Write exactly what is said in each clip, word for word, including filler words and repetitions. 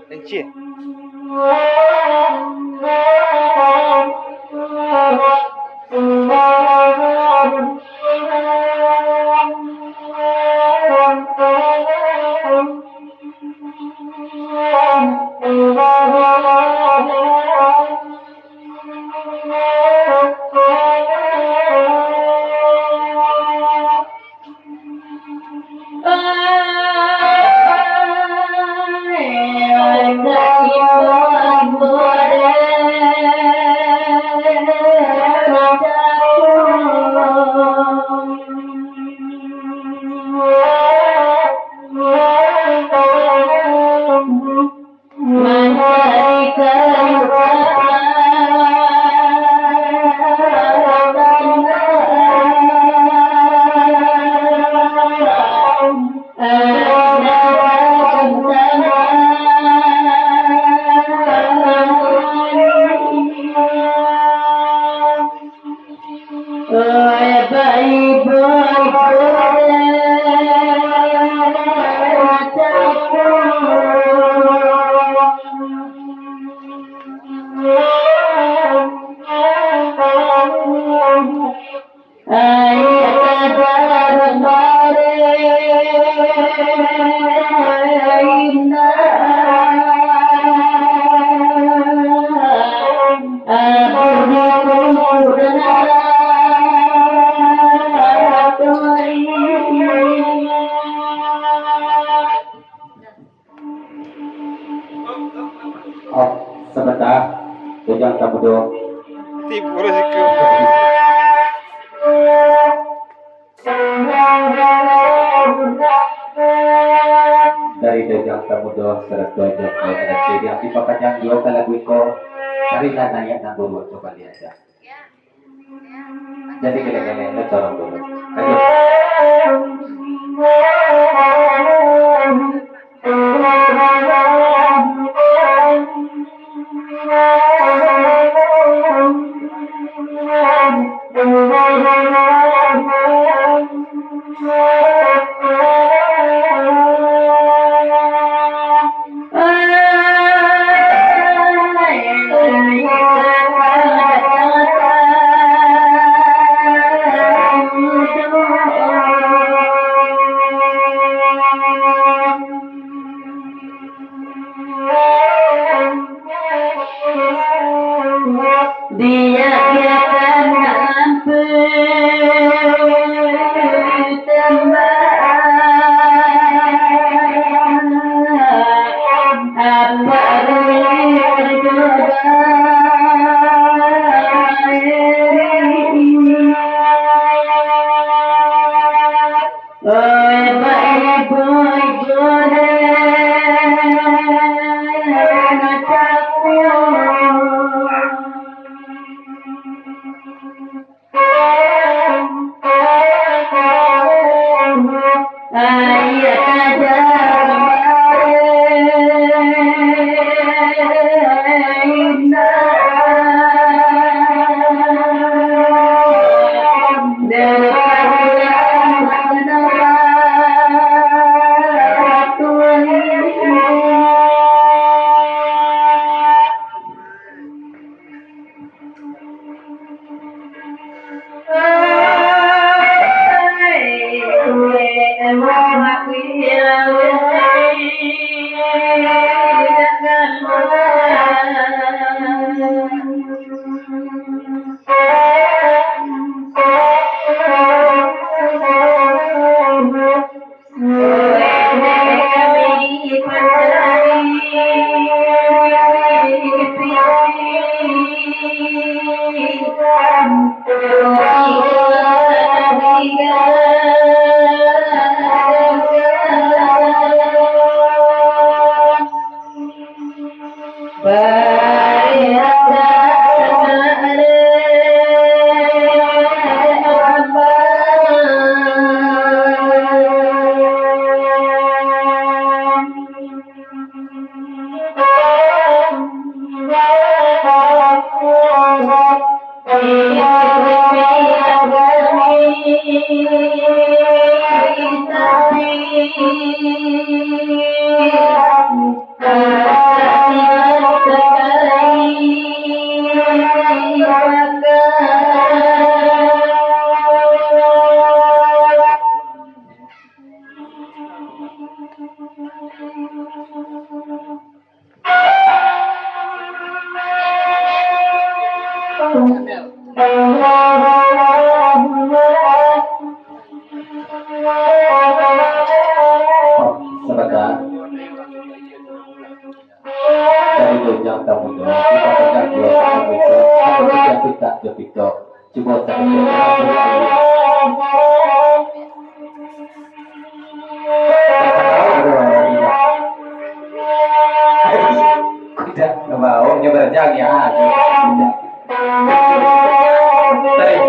Kencing. Oh, sabanta. Dojang Tamudo. Tibo lah siku. Dari Dojang Tamudo sarato jo kawan-kawan, dipapanjang juo ka lagu iko. Marilah naiak nan buruak tu baliak aja. Jadi, kene-kene, lo tolong dulu. Ayo. Diagiahkan ampun tembak, apa boleh berdoa. Oi, baik, boy, boy, mataku. Ayah kada. Sabanta. Dari gunjang tamunyo, kita pegang dua tangan itu, atau kita pintak jo pintok. Cubo saketek. Kuda, nggak mau, nggak berjalan, ya. Tarik.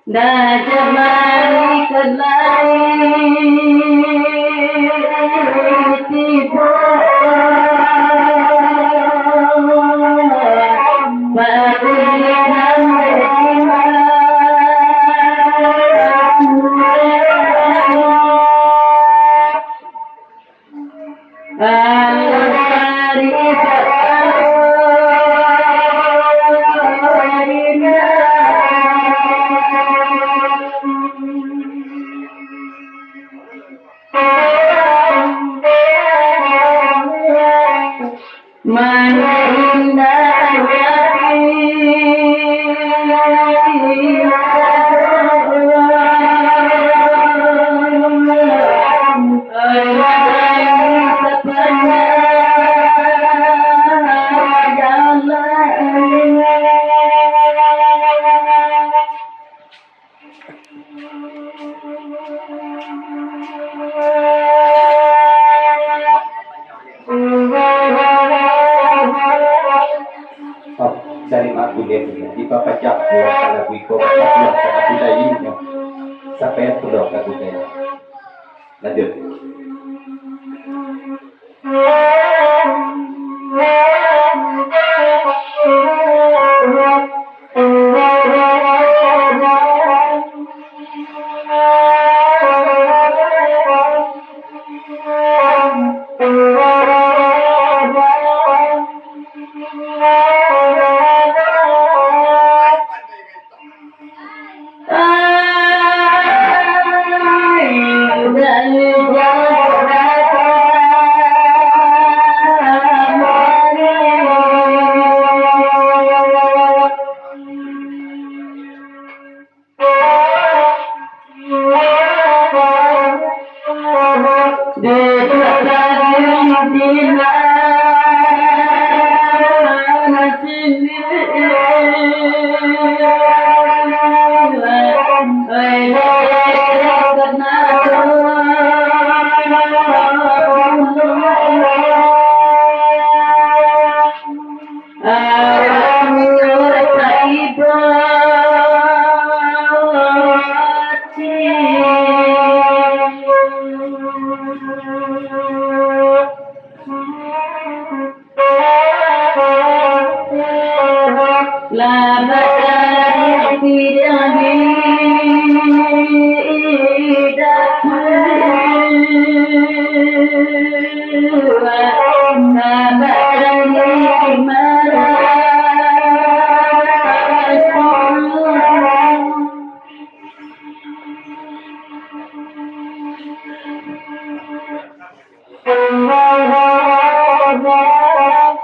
Dah jamari kalai tibo, babulikan. Oh, dari mak buliah ni, di papajak buah kalau buiko, papajak sangat budayinyo. Sampai pulang lagu saya. Lanjut.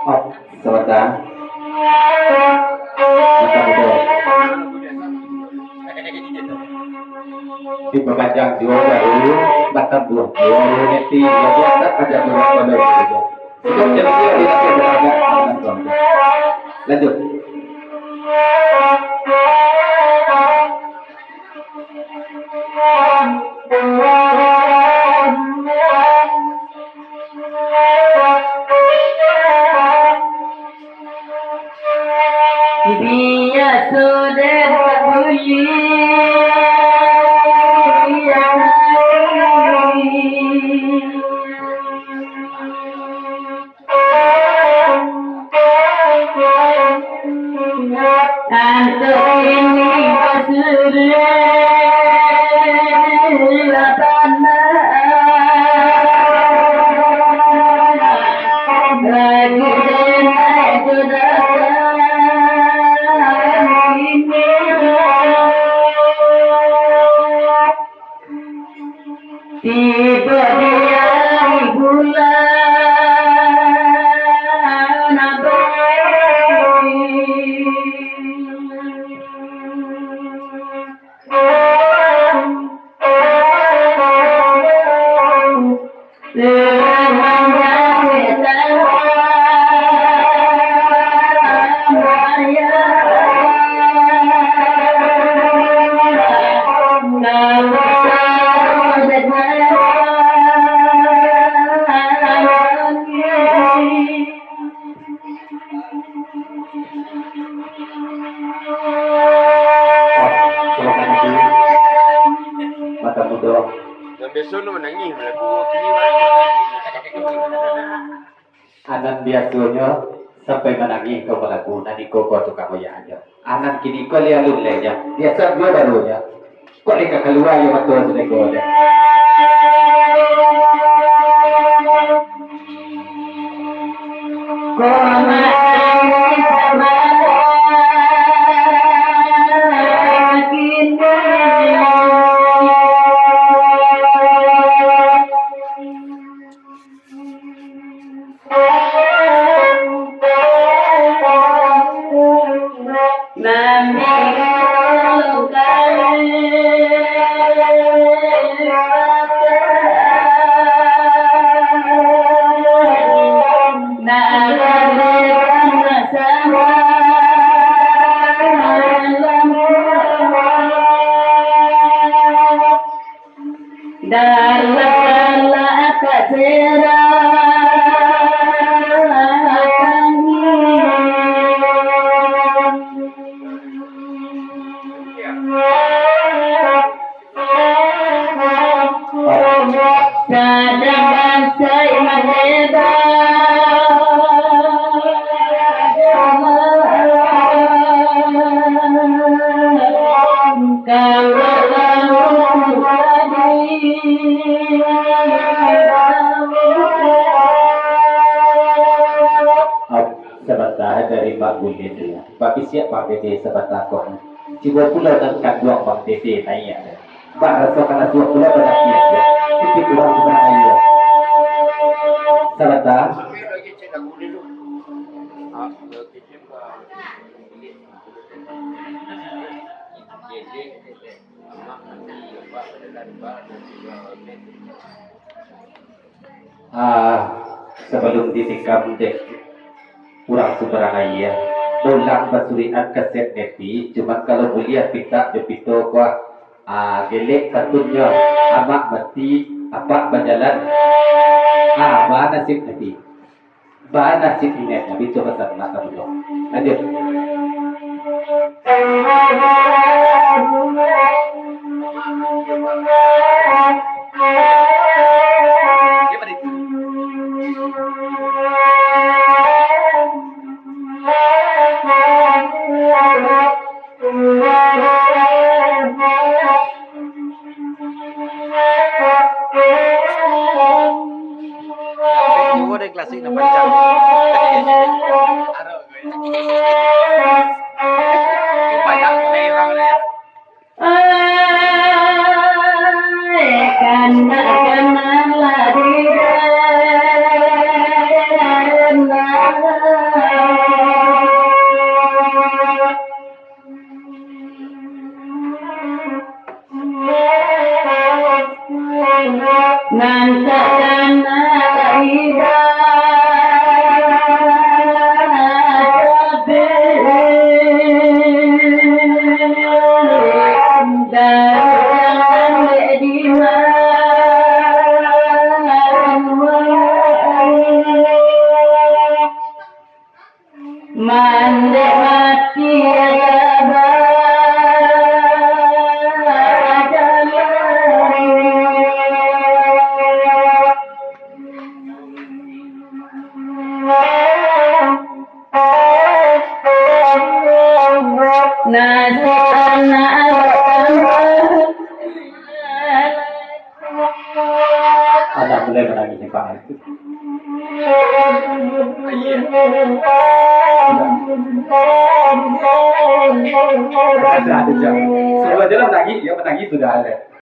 Oh, sabanta. Mantap, betul. Dipapanjang juo baru, batambuah juo baru, nanti babuak tak panjang juo baru. Cukup jadi dia, dia tak beragak. Lanjut. Tibo di ari bulan abadi. Mata mudo. Nan biaso nu manangih, balagu kini manangih. Anan biasonyo sampai manangih kau balagu, nan iko kau tukang oyak ajo. Anan kini ko lai alun lai nyo. Biaso juo baru nyo. Kok lai ka kalua yo mato sudah ko nyo. Dalam ka sirah tangi. Sadang bansaik malebar. Sabanta dari Mak Gulian tu, ya. Babisiak Bang Dede sabanta ko. Cubo pulo nan kanduang Bang Dede naiak tu. Baraso ka nasuah pulo badapiak tu. Tapi kurang sabarang aia. Sabanta. Ah, sabalum ditikam dek urang sumbarang aia, ulang basurikan kaset Neti, cuman kalau buliah pintak jo pito ko, ah, gelek santunnyo, amak mati, apak bajalan. Ah, baa nasib Neti. Baa nasib indak Nabi tu pasan mata mudo. Lanjut. Tapi juo dek klasik nan panjang. Arok gue. Itu banyak nih orang nih. Ai, kanak-kanak lah di dalam. Nan takana iba sabe, dari dima. Mandek mati aya ba-, Pak. Ada, ada, Jang. Suruh aja lah menagih, dia menagih sudah ada.